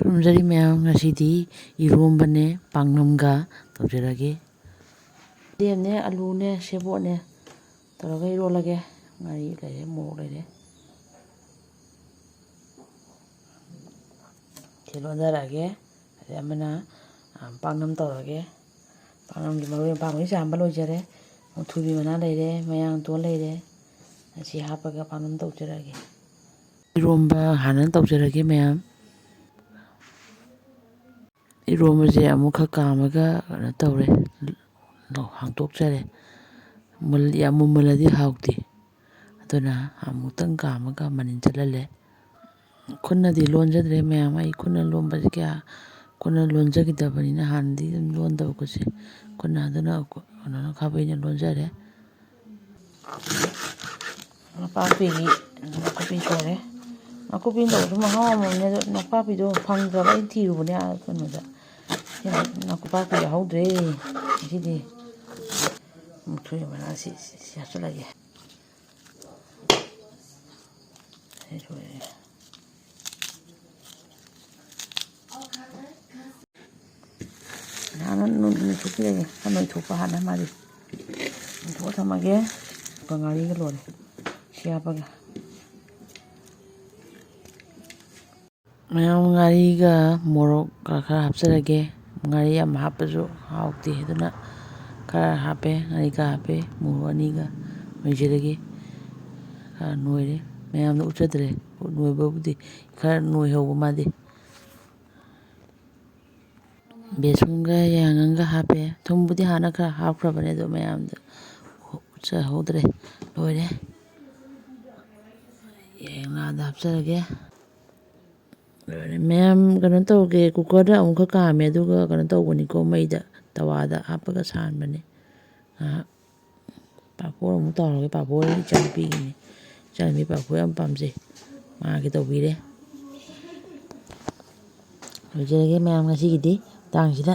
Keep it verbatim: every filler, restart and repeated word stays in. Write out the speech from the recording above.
ꯈꯨꯔꯨꯝꯖꯔꯤ ꯃꯌꯥꯝ, ꯉꯁꯤꯗꯤ ꯏꯔꯣꯝꯕꯅꯦ ꯄꯥꯛꯅꯝꯒ ꯇꯧꯖꯔꯒꯦ꯫ ꯌꯦꯟꯅꯦ, ꯑꯂꯨꯅꯦ, ꯁꯦꯕꯣꯠꯅꯦ ꯇꯧꯔꯒ ꯏꯔꯣꯜꯂꯒꯦ꯫ ꯉꯥꯔꯤ ꯂꯩꯔꯦ, ꯃꯣꯔꯣꯛ ꯂꯩꯔꯦ꯫ ꯁꯤ ꯂꯣꯟꯖꯔꯛꯑꯒꯦ꯫ ꯑꯗꯩ ꯑꯃꯅ, ꯑ, ꯄꯥꯛꯅꯝ ꯇꯧꯔꯒꯦ꯫ ꯄꯥꯛꯅꯝꯒꯤ ꯃꯔꯣꯏ ꯃꯄꯥꯡ ꯂꯣꯏ ꯆꯥꯝꯕ ꯂꯣꯏꯖꯔꯦ꯫ ꯃꯨꯛꯊ꯭ꯔꯨꯕꯤ ꯃꯅꯥ ꯂꯩꯔꯦ, ꯃꯌꯥꯡꯇꯣꯟ ꯂꯩꯔꯦ꯫ ꯑꯁꯤ ꯍꯥꯞꯄꯒ ꯄꯥꯛꯅꯝ ꯇꯧꯖꯔꯒꯦ꯫ ꯏꯔꯣꯝꯕ ꯍꯥꯟꯅ ꯇꯧꯖꯔꯒꯦ ꯃꯌꯥꯝ꯫ ꯏꯔꯣꯝꯕꯁꯦ ꯑꯃꯨꯛ ꯈꯔ ꯀꯥꯝꯃꯒ ꯀꯩꯅꯣ ꯇꯧꯔꯦ, ꯍꯥꯡꯇꯣꯛꯆꯔꯦ꯫ ꯃꯨꯜ-, ꯌꯥꯝ ꯃꯨꯟꯃꯜꯂꯗꯤ ꯍꯥꯎꯇꯦ꯫ ꯑꯗꯨꯅ ꯑꯃꯨꯛꯇꯪ ꯀꯥꯝꯃꯒ ꯃꯅꯤꯟ ꯆꯠꯍꯜꯂꯦ꯫ ꯈꯨꯠꯅꯗꯤ ꯂꯣꯟꯖꯗ꯭ꯔꯦ ꯃꯌꯥꯝ, ꯑꯩ ꯈꯨꯠꯅ ꯂꯣꯟꯕꯁꯦ ꯀꯌꯥ, ꯈꯨꯠꯅ ꯂꯣꯟꯖꯈꯤꯗꯕꯅꯤꯅ ꯍꯥꯟꯅꯗꯤ ꯑꯗꯨꯝ ꯂꯣꯟꯗꯕ ꯈꯨꯠꯁꯦ꯫ ꯈꯨꯠꯅ ꯑꯗꯨꯅ ꯀꯩꯅꯣꯅ ꯈꯥꯕꯩꯅ ꯂꯣꯟꯖꯔꯦ꯫ ꯅꯄꯥꯛꯄꯤꯒꯤ ꯅꯥꯀꯨꯞꯄꯤ ꯁꯣꯏꯔꯦ꯫ ꯅꯥꯀꯨꯞꯄꯤ ꯇꯧꯕꯁꯨ ꯃꯍꯥꯎ ꯑꯃꯅꯦ, ꯑꯗꯣ ꯅꯄꯥꯛꯄꯤꯗꯣ ꯐꯪꯗ꯭ꯔꯕ, ꯑꯩ ꯊꯤꯔꯨꯕꯅꯦ ꯑꯥ ꯀꯩꯅꯣꯗ꯫ ꯁꯤꯗꯤ ꯅꯥꯀꯨꯞꯄꯥꯛꯄꯤ ꯌꯥꯎꯍꯧꯗ꯭ꯔꯦ ꯉꯁꯤꯗꯤ꯫ ꯃꯨꯛꯊ꯭ꯔꯨꯕꯤ ꯃꯅꯥꯁꯤ, ꯁꯤ, ꯁꯤ ꯍꯥꯞꯆꯤꯜꯂꯒꯦ꯫ ꯁꯤ ꯁꯣꯏꯔꯦ꯫ ꯍꯥꯟꯅ ꯅꯣꯏ-, ꯅꯣꯏꯊꯣꯛꯄꯤꯔꯒꯦ꯫ ꯈꯔ ꯅꯣꯏꯊꯣꯛꯄ ꯍꯥꯟꯅ ꯃꯥꯗꯤ꯫ ꯅꯣꯏꯊꯣꯛꯑ ꯊꯝꯃꯒꯦ꯫ ꯑꯗꯨꯒ ꯉꯥꯔꯤꯒ ꯂꯣꯏꯔꯦ꯫ ꯁꯤ ꯍꯥꯞꯄꯒ꯫ ꯃꯌꯥꯝ ꯉꯥꯔꯤꯒ ꯃꯣꯔꯣꯛꯀ ꯈꯔ ꯍꯥꯞꯆꯔꯒꯦ꯫ ꯉꯥꯔꯤ ꯌꯥꯝ ꯍꯥꯞꯄꯁꯨ ꯍꯥꯎꯇꯦ, ꯑꯗꯨꯅ ꯈꯔ ꯍꯥꯞꯄꯦ, ꯉꯥꯔꯤ ꯈꯔ ꯍꯥꯞꯄꯦ, ꯃꯣꯔꯣꯛ ꯑꯅꯤꯒ ꯅꯣꯏꯖꯔꯒꯦ꯫ ꯈꯔ ꯅꯣꯏꯔꯦ, ꯃꯌꯥꯝꯗ ꯎꯠꯆꯗ꯭ꯔꯦ, ꯅꯣꯏꯕꯕꯨꯗꯤ ꯈꯔ ꯅꯣꯏꯍꯧꯕ ꯃꯥꯗꯤ꯫ ꯕꯦꯁꯣꯟꯒ ꯌꯥꯏꯉꯪꯒ ꯍꯥꯞꯄꯦ꯫ ꯊꯨꯝꯕꯨꯗꯤ ꯍꯥꯟꯅ ꯈꯔ ꯍꯥꯞꯈ꯭ꯔꯕꯅꯦ, ꯑꯗꯣ ꯃꯌꯥꯝꯗ ꯎꯠꯆꯍꯧꯗ꯭ꯔꯦ꯫ ꯂꯣꯏꯔꯦ꯫ ꯌꯥꯏꯉꯪꯗ ꯍꯥꯞꯆꯔꯒꯦ꯫ ꯂꯣꯏꯔꯦ꯫ ꯃꯌꯥꯝ ꯀꯩꯅꯣ ꯇꯧꯒꯦ, ꯀꯨꯀꯔꯗ ꯑꯃꯨꯛꯈꯛ ꯀꯥꯝꯃꯦ, ꯑꯗꯨꯒ ꯀꯩꯅꯣ ꯇꯧꯕꯅꯤꯀꯣ, ꯃꯩꯗ, ꯇꯋꯥꯗ ꯍꯥꯞꯄꯒ ꯁꯥꯍꯟꯕꯅꯦ꯫ ꯉꯥꯏꯍꯥꯛ ꯄꯥꯐꯣꯔ ꯑꯃꯨꯛ ꯇꯥꯎꯔꯒꯦ꯫ ꯄꯥꯐꯣꯔ ꯏꯆꯥꯅꯨꯄꯤꯒꯤꯅꯤ꯫ ꯏꯆꯥꯅꯨꯄꯤ ꯄꯥꯐꯣꯔ ꯌꯥꯝ ꯄꯥꯝꯖꯩ꯫ ꯃꯥꯒꯤ ꯇꯧꯕꯤꯔꯦ꯫ ꯂꯣꯏꯖꯔꯒꯦ ꯃꯌꯥꯝ ꯉꯁꯤꯒꯤꯗꯤ ꯃꯇꯥꯡꯁꯤꯗ꯫